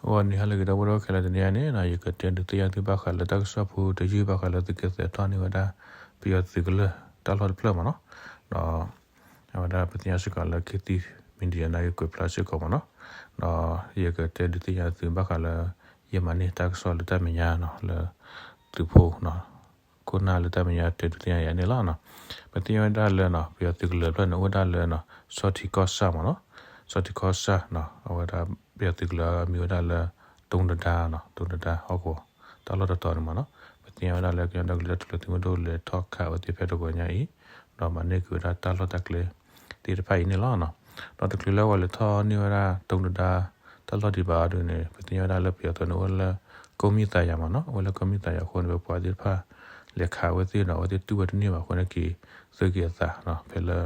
ဂီၤနံၤဟါလၢအဂ့ၤ ဒီပုၢ်ဝဲၢ်ခဲလၢာ်, တနံၤအံၤန့ၣ် ယကတဲဒုးသ့ၣ်ညါသုဘၣ်ဃးလၢတၢ်ကစီၣ်ဖိတယုၢ်ဘၣ်ဃးလၢသုးက့သဲးထီၣ်န့ၢ်ဝဲဒၣ် ပယီၤသုးကလၢၢ်တၢ်လီၢ်တဖျၢၣ်မ့ၢ်နီၤ, ဒီး အဝဲဒၣ်ပသ့ၣ်ညါစ့ၢ်ကီးလၢ ခေတ်သစ် Media န့ၣ် ယကွဲးဖျါစ့ၢ်ကီးမ့ၢ်နီၤ, ဒီးယကတဲဒုးသ့ၣ်ညါသုဘၣ်ဃးလၢ ယမၤန့ၢ်တၢ်ကစီၣ်လၢတၢ်မဲာ်ညါနီၤ လၢသုးဖိနီၤ ခိၣ်နၢ်လၢတၢ်မဲာ်ညါတဲဒုးသ့ၣ်ညါယၤန့ၣ်လီၤ. ပသ့ၣ်ညါဝဲဒၣ်လၢနီၤ ပယီၤသုးကလၢၢ်တဖျၢၣ်န့ၣ် အိၣ်ဝဲဒၣ်လၢနီၤ ဆီထံကီၢ်ဆၣ်မ့ၢ်နီၤ, ဆီထံကီၢ်ဆၣ်နီၤ အဝဲဒၣ်ပယီၤသုးကလၢၢ်အမံၤဝဲဒၣ်လၢ တိၢ်တဒါနီၤ, တိၢ်တဒါဟီၣ်ကဝီၤ တၢ်လီၢ်တတီၤန့ၣ်မ့ၢ်နီၤ, ပသ့ၣ်ညါဝဲဒၣ်လၢကညီဒီကလုာ်တၢ်ထူၣ်ဖျဲးသုးမုၢ်ဒိၣ်လဲၤထီၣ်ခးဝဲသ့ၣ်ဖဲတဂီၤညါအံၤ, ဒီးမၤန့ၢ်ကွံာ်ဝဲဒၣ်တၢ်လီၢ်တၢ်ကျဲသ့ၣ်တဖၣ်အံၤန့ၣ်လီၤ. ဒီးတချုးလၢအဝဲလဲၤထီၣ်န့ၢ်ဝဲဒၣ်တိၢ်တဒါ တၢ်လီၢ်ဒံးဘၣ်အီၤဒုန့ၣ် ပသ့ၣ်ညါဝဲဒၣ်လၢပယီၤသုးန့ၣ်အိၣ်လၢ ကိးမံသးယၤမ့ၢ်နီၤ, အိၣ်လၢကိးမံသးယၤအဃိန့ၣ် ပပှၤသ့ၣ်တဖၣ်လဲၤခးဝဲသ့ၣ်ဒီး အဝဲသ့ၣ်တူၢ်ဝဲတန့ၢ်ဘၣ်အဃိန့ၣ် က့ၤသုးက့ၤအသးနီၤ ဖဲလၢ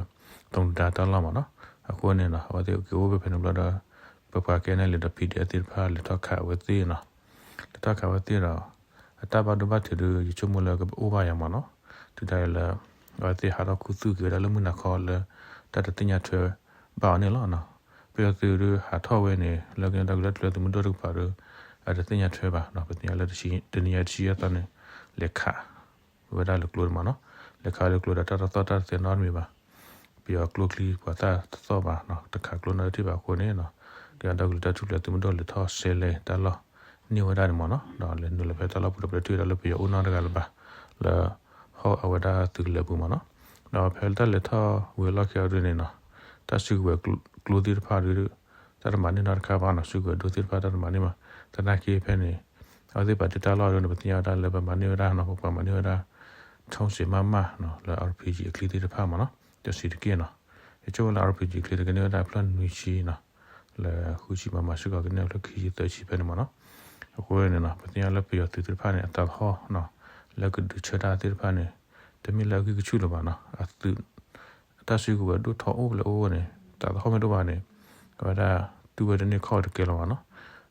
တိၢ်တဒါတၢ်လီၢ်မ့ၢ်နီၤ, အဃိန့ၣ်နီၤ အဝဲသ့ၣ်က့ၤအိၣ်ဖဲဖဲန့ၣ်ဘျီဒီး ပပှၤ ကဲနဲၣ်လံ ဒီး PDF သ့ၣ်တဖၣ်လဲၤထီၣ်ခးဝဲသ့ၣ်နီၤ, လဲၤထီၣ်ခးဝဲသ့ၣ်ဒီး အတၢ်ဘၣ်ဒိဘၣ်ထံးဒု ယဆိကမိၣ်လၢကအိၣ်ဘၣ်ယၤမ့ၢ်နီၤ, တုၤဒၣ်အံၤလၢ အဝဲသ့ၣ်ဟးထီၣ်ခူသူၣ်က့ၤဝဲဒၣ်လၢမုၢ်နၤခီလၢ တၢ်တသ့ၣ်ညါထွဲဘၣ်အီၤန့ၣ်လီၤ. ပယီၤသုးဒုဟးထီၣ်ဝဲန့ၣ် လၢကညီဒီကလုာ်တၢ်ထူၣ်ဖျဲးသုးမုၢ်ဒိၣ်တကပၤဒီး အတသ့ၣ်ညါထွဲဘၣ်နီၤ, ပသ့ၣ်ညါလၢတနံၤညါတဆံယဲၢ်သီန့ၣ် လဲၤခး ဝဲဒၣ်လၢကျိန့ၣ်မ့ၢ်နီၤ, လဲၤခးလၢကျိဒီးတၢ်တသီၣ်တၢ်တသဲနီတမံၤဘၣ်, ပယီၤကျိချံပှၤတၢ်တသီၣ်ဘၣ်နီၤ, တခးကျိနီတထံၣ်ဘၣ်အဃိန့ၣ်နီၤ, ကညီဒီကလုာ်တၢ်ထူၣ်ဖျဲးသုးမုၢ်ဒိၣ်လဲၤထီၣ်ဆဲးလဲၤတၢ်လီၢ်န့ၢ်ဝဲဒၣ်န့ၣ်မ့ၢ်နီၤ, ဒီးလဲၤနုာ်လီၤဖဲတၢ်လီၢ်ပူၤဒီး ပတထံၣ်ဝဲဒၣ်လၢပယီၤအိၣ်နီတဂၤလၢၤဘၣ် လၢဟီၣ်အဝဲဒၣ်သုးကလၢၢ်ပူၤမ့ၢ်နီၤ, ဒီးဖဲတၢ်လဲၤထီၣ်ဝံၤအလီၢ်ခံအီၤဒုန့ၣ်နီၤ, တၢ်စုကဝဲၤကျိသ့ၣ်တဖၣ်ဒု တၢ်တမၤန့ၢ်နီတခါဘၣ်နီၤ, စုကဝဲၤဒိသ့ၣ်တဖၣ်တၢ်တမၤန့ၢ်ဘၣ်, သနာ်က့ဖဲန့ၣ် အဝဲသ့ၣ်ပာ်တ့ၢ်တၢ်လီၢ်ဒုန့ၣ် ပသ့ၣ်ညါဝဲဒၣ်လၢပမၤန့ၢ်ဝဲဒၣ်နီၤ, ပပှၤမၤန့ၢ်ဝဲဒၣ် ထိန်းဆင့် မမ နီၤ လၢ RPG အချံသ့ၣ်တဖၣ်မ့ၢ်နီၤ, တဆံးတက့ၢ်နီၤ, ယဆိကမိၣ်လၢ RPG အချံတကန့ၢ်ဝဲဒၣ်ဖျၢၣ်နွံဆံနီၤ, လၢဃုဆံ မမ စ့ၢ်ကီး ကန့ၢ်ဖျၢၣ်ခံဆံသၢဆံဖဲန့ၣ်မ့ၢ်နီၤ, အဃိန့ၣ်နီၤ ပသ့ၣ်ညါလၢပယီၤသုးသ့ၣ်တဖၣ်န့ၣ် အသးသဟီၣ်နီၤ, လၢကဒုးဆၢတၢ်သ့ၣ်တဖၣ်န့ၣ် တမ့ၢ်လၢအဂံၢ်ကဆူၣ်လၢၤဘၣ်နီၤ, အသုး တၢ်စုကဝဲၤဒိၣ်ထီၣ်အိၣ်လၢအိၣ်န့ၣ် သးသဟီၣ်မ့ၢ်တအိၣ်ဘၣ်န့ၣ် အဝဲဒၣ်တူၢ်ဝဲတန့ၢ်ခီၣ်တကဲလၢၤဘၣ်နီၤ,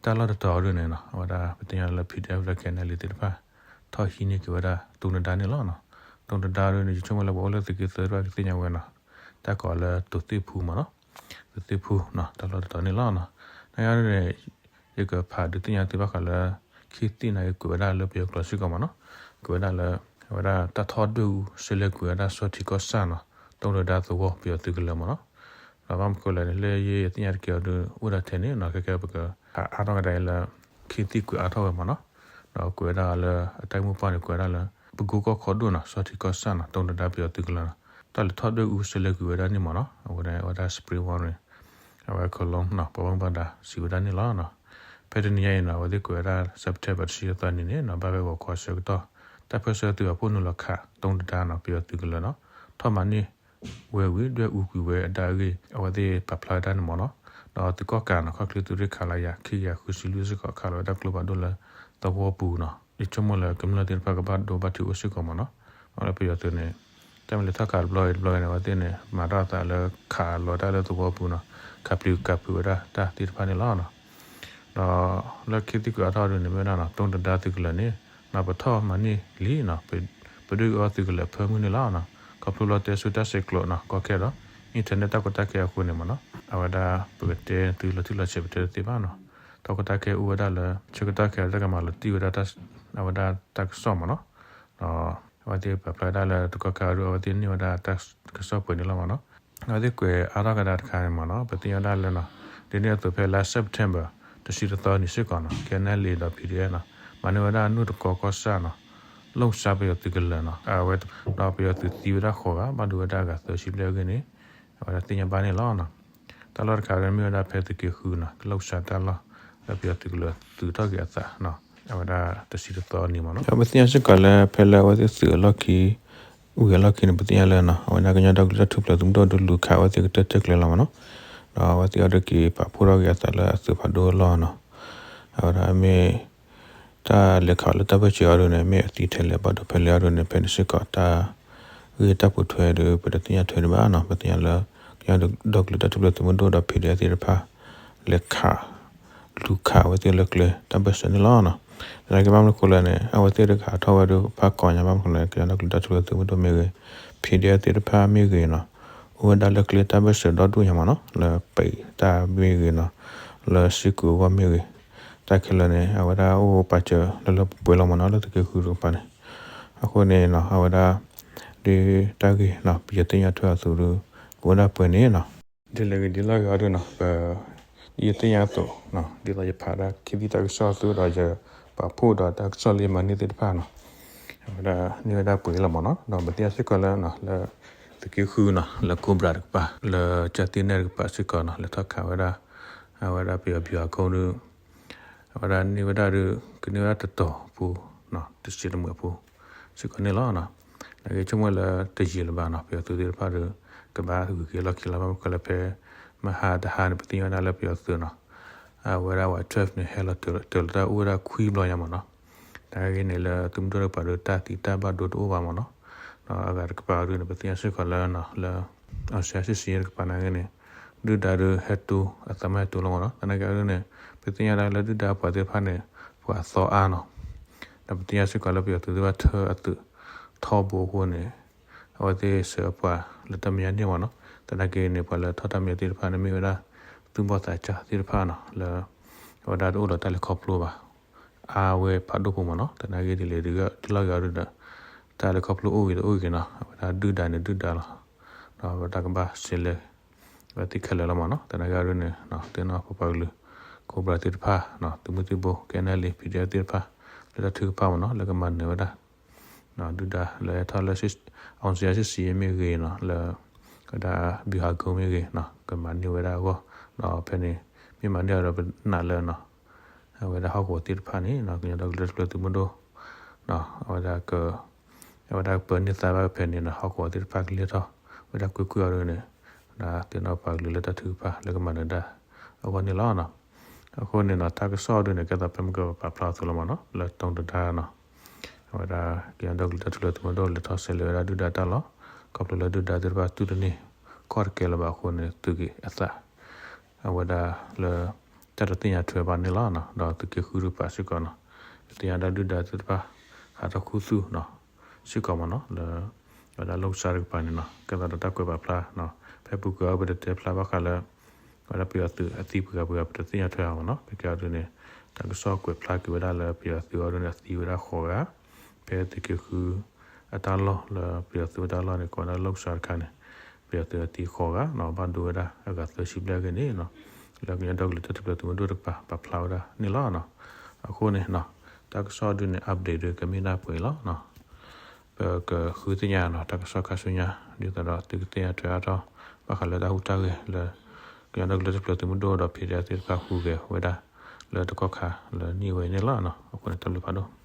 တၢ်လီၢ်တတီၤဒုန့ၣ်နီၤ အဝဲဒၣ်ပသ့ၣ်ညါလၢ PDF လၢ ကဲနဲၣ်လံ သ့ၣ်တဖၣ် ထီၣ်ဟံးန့ၢ်က့ၤဝဲဒၣ်တိၢ်တဒါန့ၣ်လီၤနီၤ, တိၢ်တဒါဒုန့ၣ် ယဆိကမိၣ်လၢပှၤအိၣ်လၢသုးက့သၢတဖၣ်ကသ့ၣ်ညါဝဲနီၤ, တၢ်ကိးလၢတိၢ်သ့ၣ်ဖူမ့ၢ်နီၤ, တိၢ်သ့ၣ်ဖူနီၤ တၢ်လီၢ်တတီၤန့ၣ်လီၤနီၤ, နဒုန့ၣ် ယကဖးဒုးသ့ၣ်ညါသုဘၣ်ဃးလၢ ခေတ်သစ် န့ၣ် ကွဲးဝဲဒၣ်လၢပယီၤကျိာ်စ့ၢ်ကီးမ့ၢ်နီၤ, ကွဲးဝဲဒၣ်လၢ အဝဲဒၣ်တၢ်ထီၣ်ဒွဲၣ်အူ ဆဲးလဲၤကွံာ်ဝဲဒၣ်ဆီထံကီၢ်ဆၣ်နီၤ, တိၢ်တဒါသဝီပယီၤသုးကလၢၤမ့ၢ်နီၤ, ဒီးဘၣ်မနုၤဃိလဲၣ်န့ၣ် လၢယဲယသ့ၣ်ညါတက့ၢ်အီၤဒု အိၣ်ဒၣ်ထဲန့ၣ်နီၤ, ခဲကဲပက ဖးအါထီၣ်ကဒါအံၤလၢ ခေတ်သစ် ကွဲးအါထီၣ်ဝဲမ့ၢ်နီၤ, ဒီးကွဲးဝဲဒၣ်လၢအတၢ်ဂ့ၢ်မိၢ်ပှၢ်န့ၣ် ကွဲးဝဲဒၣ်လၢ ပကိကီၢ်ခီဒိၣ်နီၤ ဆီထံကီၢ်ဆၣ်နီၤ တိၢ်တဒါပယီၤသုးကလၢၤနီၤ, တၢ်လဲၤထီၣ်ဒွဲၣ်အူ ဆဲးလဲၤကွံာ်ဝဲဒၣ်န့ၣ်မ့ၢ်နီၤ, အဝဲဒၣ် အဝဲဒၣ် spring war န့ၣ် အဝဲ Colonel နီၤ ပှၤဘၣ်မူဘၣ်ဒါစံးဝဲဒၣ်န့ၣ်လီၤ. ဖဲတနံၤညါအံၤနီၤ အဝဲသ့ၣ်ကွဲးဝဲဒၣ် September တဆံသၢနံၤန့ၣ်နီၤ ဘၣ်ဝဲဂီၤခီဆၢကတီၢ် တၢ်ပၢၢ်ဆၢသုးအဖှိၣ်နုာ်လီၤခး တိၢ်တဒါနီၤ ပယီၤသုးကလၢၤနီၤ, ထီၣ်မၤန့ၢ်ဝဲဝံၤ ဒွဲၣ်အူကွံာ်ဝဲအဒါအဂ့ၢ် အဝဲသ့ၣ်ပာ်ဖျါဝဲဒၣ်န့ၣ်မ့ၢ်နီၤ, ဒီးသုးကီၣ်ကးနီၤ ခီၣ်ချ့သုးရ့ၣ် ခလရ ခံကယၤဃုဆံလွံၢ်စ့ၢ်ကီး ခးလီၤဝဲဒၣ်ကျိဖးဒိၣ်လၢသဝီပူၤနီၤ, ယဆိကမိၣ်လၢကမျၢၢ်သ့ၣ်တဖၣ် ကဘၣ်ဒိဘၣ်ထံးအိၣ်စ့ၢ်ကီးမ့ၢ်နီၤ, အဝဲလၢပယီၤသုးန့ၣ် တၢ်မ့ၢ်လဲၤထီၣ်ခးတဘျီအံၤတဘျီအံၤန့ၣ် အဝဲသ့ၣ်န့ၣ် မၤထီၣ်အသးလၢခးလီၤတၢ်လၢသဝီပူၤနီၤ, ခးပျံၤကးဖုးဝဲဒၣ်တၢ်သ့ၣ်တဖၣ်န့ၣ်လီၤ. ဒီးလၢခေတ်သစ် ကွဲးအါထီၣ်ဒုန့ၣ် မ့ၢ်ဝဲဒၣ်နီၤ တိၢ်တဒါသုးကလၢၤန့ၣ်နီၤ ပထီၣ်မၤန့ၢ်လံနီၤ, ပဒွဲၣ်အူအီၤသုးကလၢၤဖၢမုၢ်န့ၣ်လီၤနီၤ, ခီဖျိလၢတဲဆူတၢ်ဆဲးကျိးနီၤ ကီခဲဒီး internet တၢ်ကီတၢ်ခဲအဃိန့ၣ်မ့ၢ်နီၤ, အဝဲဒၣ်ပကတဲသုလီၤတံၢ်လီၤဆဲး ပတဲတသ့ဘၣ်နီၤ, တၢ်ကီတၢ်ခဲအိၣ်ဝဲဒၣ်လၢ ဆၢကတီၢ်ခဲအံၤ တၢ်ကမၤလီၤတံၢ်ဝဲဒၣ် အဝဲဒၣ်တၢ်ကစီၣ်မ့ၢ်နီၤ, ဒီးအဝဲသ့ၣ်ပာ်ဖျါဝဲဒၣ်လၢတကီၢ်ခါဒု အဝဲသ့ၣ်န့ၢ်ဝဲဒၣ်တၢ်ကစီၣ်ပှဲၤန့ၣ်လီၤမ့ၢ်နီၤ, အဝဲသ့ၣ်ကွဲးအါထီၣ်ကဒါတခါန့ၣ်မ့ၢ်နီၤ ပသ့ၣ်ညါဝဲဒၣ်လၢနီၤ ဒ်န့ၣ်အသိးဖဲလါ September တဆံတသီနံၤစ့ၢ်ကီးနီၤ KNLA ဒီး PDF နီၤ မၤန့ၢ်ဝဲဒၣ်နူၢ်တကီကီၢ်ဆၣ်နီၤ လီၢ်စါပယီၤသုးကလၢၤနီၤ အဝဲ ဒီးပယီၤသုးသံဝဲဒၣ်ဃိးဂၤ ဘၣ်ဒိဝဲဒၣ်အဂၤသၢဆံဘျဲၣ်အဂ့ၢ်န့ၣ် အဝဲဒၣ်သ့ၣ်ညါဘၣ်န့ၣ်လီၤ. တၢ်လီၢ်တခါဒုမ့ၢ်ဝဲဒၣ်ဖဲသုးက့ဃုနီၤ လီၢ်စါတၢ်လီၢ် လၢပယီၤသုးကလၢၤသုးထီၣ်က့ၤအသးနီၤ အဝဲဒၣ်တဆံတသီနံၤမ့ၢ်နီၤ ဒီးပသ့ၣ်ညါစ့ၢ်ကီးလၢဖဲလၢအဝဲသ့ၣ်သုးအလီၢ်ခံ ဝံၤအလီၢ်ခံန့ၣ် ပသ့ၣ်ညါလၢနီၤ အဝဲဒၣ်ကညီဒီကလုာ်တၢ်ထူၣ်ဖျဲးသုးမုၢ်ဒိၣ်ဒုလူၤခးအဝဲသ့ၣ်ကတၢၢ်တၢၢ်ကျဲလီၤမ့ၢ်နီၤ ဒီးအဝဲသ့ၣ်အီၤဒုက့ၤပာ်ဖှိၣ်ထီၣ်က့ၤအသးလၢအသုးဖးဒိၣ်အလီၢ်နီၤ အဝဲဒၣ်မ့ၢ် တၢ်လဲၤခးလၢတၢ်ဘၢၣ်စၢၤအီၤဒုန့ၣ် မ့ၢ်အသံထဲလဲၣ်ဘၣ်ဒိဖဲလဲၣ်အီၤဒုန့ၣ် ဖဲန့ၣ်စ့ၢ်ကီးတၢ်ဂ့ၢ်တၢ်ပိာ်ထွဲဒု ပတသ့ၣ်ညါထွဲဒံးဘၣ်နီၤ ပသ့ၣ်ညါလၢ ကညီဒီကလုာ်တၢ်ထူၣ်ဖျဲးသုးမုၢ်ဒိၣ်ဒီး PDF သ့ၣ်တဖၣ် လဲၤခး လူၤခးအဝဲသ့ၣ်လၢကျဲတၢ်ဘၢၣ်စၢၤန့ၣ်လီၤ. သနာ်က့ဘၣ်မနုၤဃိလဲၣ်န့ၣ် အဝဲသ့ၣ်တခးထီၣ်ဝဲဒု ဖးကီညါဘၣ်မနုၤလဲၣ် ကညီဒီကလုာ်တၢ်ထူၣ်ဖျဲးသုးမုၢ်ဒိၣ်မ့ၢ်ဂ့ၤ PDF သ့ၣ်တဖၣ်မ့ၢ်ဂ့ၤနီၤ အိၣ်ဝဲဒၣ်လၢကျဲတၢ်ဘၢၣ်စၢၤဒီဒူၣ်ညါမ့ၢ်နီၤ လၢပံးတၢ်မ့ၢ်ဂ့ၤနီၤ လၢစ့ၢ်ကီးအဂီၢ်မ့ၢ်ဂ့ၤ တ တၢ်ခဲလၢာ်န့ၣ် အဝဲဒၣ်အိၣ်ပာ်စၢၤလၢလၢပှဲၤပှဲၤလီၤမ့ၢ်နီၤ လၢသုးက့ဃုတကပၤန့ၣ်. အဃိန့ၣ်နီၤ အဝဲဒၣ် ဒ်တၢ်ဂ့ၢ်နီၤ ပယီၤသ့ၣ်ညါထွဲအသိးဒီး ကအိၣ်ဒၣ်ပှဲၤန့ၣ်နီၤ. ဒ်လဲၣ်ဂ့ၤဒ်လဲၣ်ဂ့ၤအီၤဒုနီၤ ပ ဒ်ယသ့ၣ်ညါအသိးနီၤ ဒ်သိးယဖးဒၣ်ခံသံၣ်တၢ်ကစီၣ်အသိးဒီး ယပာ်ဖှိၣ်ဒီးတၢ်ကစီၣ်လၢယမၤန့ၢ်သ့ၣ်တဖၣ်နီၤ အဝဲဒၣ်န့ၢ်ဝဲဒၣ်ပှဲၤလီၤမ့ၢ်နီၤ. ဒီးပသ့ၣ်ညါစ့ၢ်ကီးလၢ လၢသုးက့ဃုနီၤ လၢ Cobra တကပၤ လၢကၠၢ်သ့ၣ်နဲၣ်တကပၤစ့ၢ်ကီးနီၤ လဲၤထီၣ်ခးဝဲဒၣ် အဝဲဒၣ်ပယီၤ ဗျူဟာကုန်း ဒု အဝဲဒၣ်န့ၢ်ဝဲဒၣ်ဒီး ကန့ၢ်ဝဲဒၣ်တတီၤဖိ တစ့တမှဲးဖိ စ့ၢ်ကီးန့ၣ်လီၤ. နာ်က့ဆိကမိၣ်လၢတယံာ်လၢၤဘၣ်နီၤ ပယီၤသုးသ့ၣ်တဖၣ်ဒီး ကဘၣ်ဂုၤက့ၤလီၢ်ခံလီၤ ဘၣ်မနုၤဃိလဲၣ်ဖဲ မဟါတဟါန့ၣ် ပသ့ၣ်ညါဝဲဒၣ်လၢပယီၤသုးနီၤ အဝဲဒၣ် ဝဲ twelve န့ၣ် ဟဲလီၤတၢၤလီၤတၢ်အိၣ်ဝဲဒၣ်ခွံဘျီညါမ့ၢ်နီၤ. နာ်က့န့ၣ်လၢသုးမုၢ်ဒိၣ်တကပၤဒီး တၢ်သံတၢ်ဘၣ်ဒိတအိၣ်ဘၣ်မ့ၢ်နီၤ. ဒီးအဂၤတကပၤဒုန့ၣ် ပသ့ၣ်ညါစ့ၢ်ကီးလၢ လၢ အောင်ဇေယျ စစ်ဆင်ရေး တကပၤနာ်က့န့ၣ် ဒုၣ်ဒါဒီးဟဲတိၢ် အသးမ့ၢ်ဟဲတိၢ်လီၤမ့ၢ်နီၤ. သနာ်က့အဒုန့ၣ် ပသ့ၣ်ညါဒၣ်လၢဒုၣ်ဒါပှၤသ့ၣ်တဖၣ်န့ၣ် ပှၤအသီအါနီၤ. ဒီးပသ့ၣ်ညါစ့ၢ်ကီးလၢပယီၤသုးသ့ၣ်တဖၣ်ထၢအသုးထီဘိအဃိန့ၣ် အဝဲသ့ၣ်ဆှၢအပှၤလၢတၢ်မဲာ်ညါန့ၢ်မ့ၢ်နီၤ. သနာ်က့န့ၣ် ပှၤလၢထီၣ်တၢ်မဲာ်ညါသ့ၣ်တဖၣ်န့ၣ်မ့ၢ်ဝဲဒၣ် သူၣ်ဘီၣ်သးစၢ်သ့ၣ်တဖၣ်နီၤ လၢ အဝဲဒၣ်တအိၣ်ဒီးတၢ်လဲၤခီဖျိဘၣ် အါဝဲဖးဒိၣ်ဖိမ့ၢ်နီၤ. သနာ်က့ဒ်လဲၣ်ဒ်လဲၣ်ဂ့ၤအီၤဒုဒီး တၢ်လဲၤခီဖျိအိၣ်ဂ့ၤတအိၣ်ဂ့ၤနီၤ အဝဲဒၣ်ဒုၣ်ဒါန့ၣ်ဒုၣ်ဒါလီၤ. ဒီးအဝဲဒၣ်ကဘၣ်စံးလဲၤ အဝဲသ့ၣ်ခဲလၢာ်လီၤမ့ၢ်နီၤ. သနာ်က့အဒုန့ၣ် သ့ၣ်နီၣ်ပပှၤကလုာ် Cobra သ့ၣ်တဖၣ် သုးမုၢ်သံၣ်ဘိ KNLA PDF သ့ၣ်တဖၣ် လၢတၢ်ထုကဖၣ်မ့ၢ်နီၤ လၢကမၤနၢၤဝဲဒၣ် ဒုၣ်ဒါလၢဟဲထီၣ်လၢ အောင်ဇေယျ စစ်ဆင်ရေး မ့ၢ်ဂ့ၤနီၤ လၢ ကဒၣ် ဗျူဟာကုန်း မ့ၢ်ဂ့ၤနီၤ ကမၤန့ၢ်ဝဲဒၣ်အဂီၢ် ဒီးဖဲန့ၣ် မ့ၢ်မၤန့ၢ်အီၤဒီးပနာ်လၢနီၤ အဝဲဒၣ်ဟီၣ်ကဝီၤသ့ၣ်တဖၣ်န့ၣ်နီၤ ကညီဒီကလုာ်တၢ်ထူၣ်ဖျဲးသုးမုၢ်ဒိၣ် အဝဲဒၣ်က အဝဲဒၣ်ကပၢန့ၢ်သါဘၣ်ဖဲန့ၣ်နီၤ ဟီၣ်ကဝီၤသ့ၣ်တဖၣ်ကလဲၤထီၣ်ဝဲဒၣ်ကွ့ၢ်ကွ့ၢ်အီၤဒုန့ၣ် ဒ်သ့ၣ်နီၣ်ပှၤကလုာ်လၢတၢ်ထုကဖၣ်လၢကမၤနၢၤဒၣ်အဂီၢ်န့ၣ်လီၤ. အဃိန့ၣ်နီၤ တၢ်ကစီၣ်အဒုန့ၣ် ကဲသိးဖဲမုၢ်ကပာ်ဖျါအသိးလီၤမ့ၢ်နီၤ လၢတီၤတဒါနီၤ အဝဲဒၣ် ကညီဒီကလုာ်တၢ်ထူၣ်ဖျဲးသုးမုၢ်ဒိၣ်လဲၤထီၣ်ဆဲးလဲၤဝဲဒၣ်ဒုၣ်ဒါတၢ်လီၢ် ခီဖျိလၢဒုၣ်ဒါသ့ၣ်တဖၣ်တူၢ်တန့ၢ်ခီၣ်တကဲလၢၤဘၣ်အဃိန့ၣ် သုးက့ၤအသး အဝဲဒၣ်လၢ တၢ်တသ့ၣ်ညါထွဲဘၣ်န့ၣ်လီၤ. ဒီးသုးက့ဃုတကပၤစ့ၢ်ကီးနီၤ ပသ့ၣ်ညါဒၣ်ဒုၣ်ဒါသ့ၣ်တဖၣ် ဟးထီၣ်ခူသူၣ်နီၤ စ့ၢ်ကီးမ့ၢ်နီၤ လၢ အဝဲဒၣ်လိၣ်ကစၢ်တကပၤန့ၣ်နီၤ ကဲသိးဒီးတၢ်ကွဲးပာ်ဖျါနီၤ ဖဲပူၤကွံာ်အီၤပတတဲဖျါဘၣ်ဃးလၢ အဝဲဒၣ်ပယီၤသုးအသံပှဲၤဂၤပှဲၤဂၤ ပတသ့ၣ်ညါထွဲအါမ့ၢ်နီၤ ပကဲအီၤဒုန့ၣ် တၢ်ကစီၣ်ကွဲးဖျါက့ၤဝဲဒၣ်လၢပယီၤသုးအီၤဒုန့ၣ် အသံဝဲဒၣ်ဃိးဂၤ ဖဲသုးက့ဃု အတၢ်လီၢ်လၢပယီၤသုးအတၢ်လီၢ်န့ၣ် ကိးဝဲဒၣ်လိၣ်ကစၢ်တခါန့ၣ် ပယီၤသုးအသံဃိးဂၤနီၤ ဘၣ်ဒိဝဲဒၣ်အဂၤသၢဆံဘျဲၣ်အဂ့ၢ်န့ၣ်နီၤ လၢကညီဒီကလုာ်တၢ်ထူၣ်ဖျဲးသုးမုၢ်ဒိၣ်တကပၤ ပာ်ဖျါဝဲဒၣ်န့ၣ်လီၤ. အဃိန့ၣ် တၢ်ကစီၣ်ဒုန့ၣ် update ဒုကမ့ၢ်ဒၣ်ပှဲၤအံၤလီၤ. ပကဃုသ့ၣ်ညါနီၤ တၢ်ကစီၣ်ခါဆူညါ ဒ်သိးဒီးသုကသ့ၣ်ညါထွဲအါထီၣ် ဘၣ်ဃးလၢတၢ်ဟူးတၢ်ဂဲၤလၢ ကညီဒီကလုာ်တၢ်ထူၣ်ဖျဲးသုးမုၢ်ဒိၣ်ဒီး ဖံးဒဲး သ့ၣ်တဖၣ်ဟူးဂဲၤဝဲဒၣ် လၢတကီၢ်ခါလၢနံၣ်ဝဲအံၤန့ၣ်လီၤ. အဃိန့ၣ် တၢ်ဘျုးဖးဒိၣ်